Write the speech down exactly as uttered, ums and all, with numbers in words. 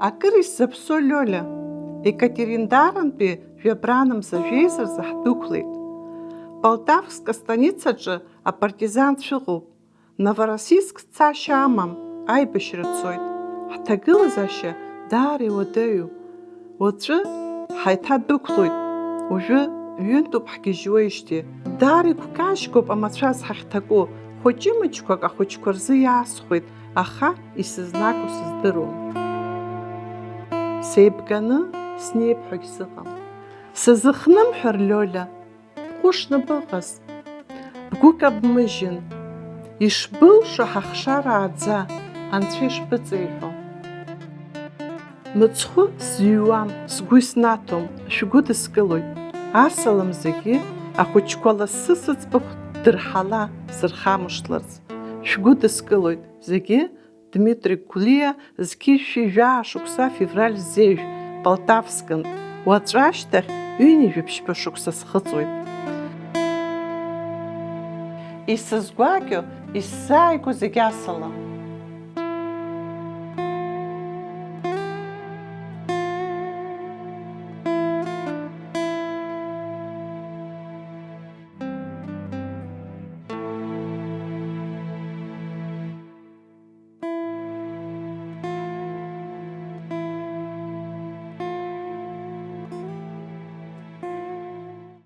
Акыр исзаԥсо Лиола, Екатериндарантәи жәабранамза жәеиза рзы ҳдәықәлеит. Полтавск астаницаҿы апартизанцәа ыҟоуп. Новороссийск цашьа амам, аибашьра цоит. Ҳҭагылазаашьа даара иуадаҩуп. Уаҵәы ҳаиҭадәықәлоит. Уажәы ҩынтәуп ҳгьежьуеижьҭеи. Даара игәкажьгоуп амацәаз ҳахьҭаку. Хәыҷы-мыҷқәак ахәыҷқәа рзы иаасхәеит, аха исызнаго сыздыруам. Сеибганы снеип ҳәагь сыҟам. Сазыхнымҳәыр, Лиола, бҟәышны быҟаз, бгәы кабмыжьын, ишбылшо ҳахшара ааӡа, анцәа ишбыҵеиҳәо. Мыцхәы сзыҩуам, сгәы иснаҭом, шәгәыдыскылоит. Асалам зегьы, ахәыҷқәа лассы сыӡбахә дырҳала, сырхамышҭларц. Шәгәыдыскылоит зегьы, Дмитри Гәлиа, зқьи жәшәи жәаа шықәса февраль зежә, Полтавскынтә, уаҵәы ашьҭахь ҩынҩажәи ԥшьба шықәса схыҵуеит. Исызгәакьоу, исзааигәоу зегь асалам.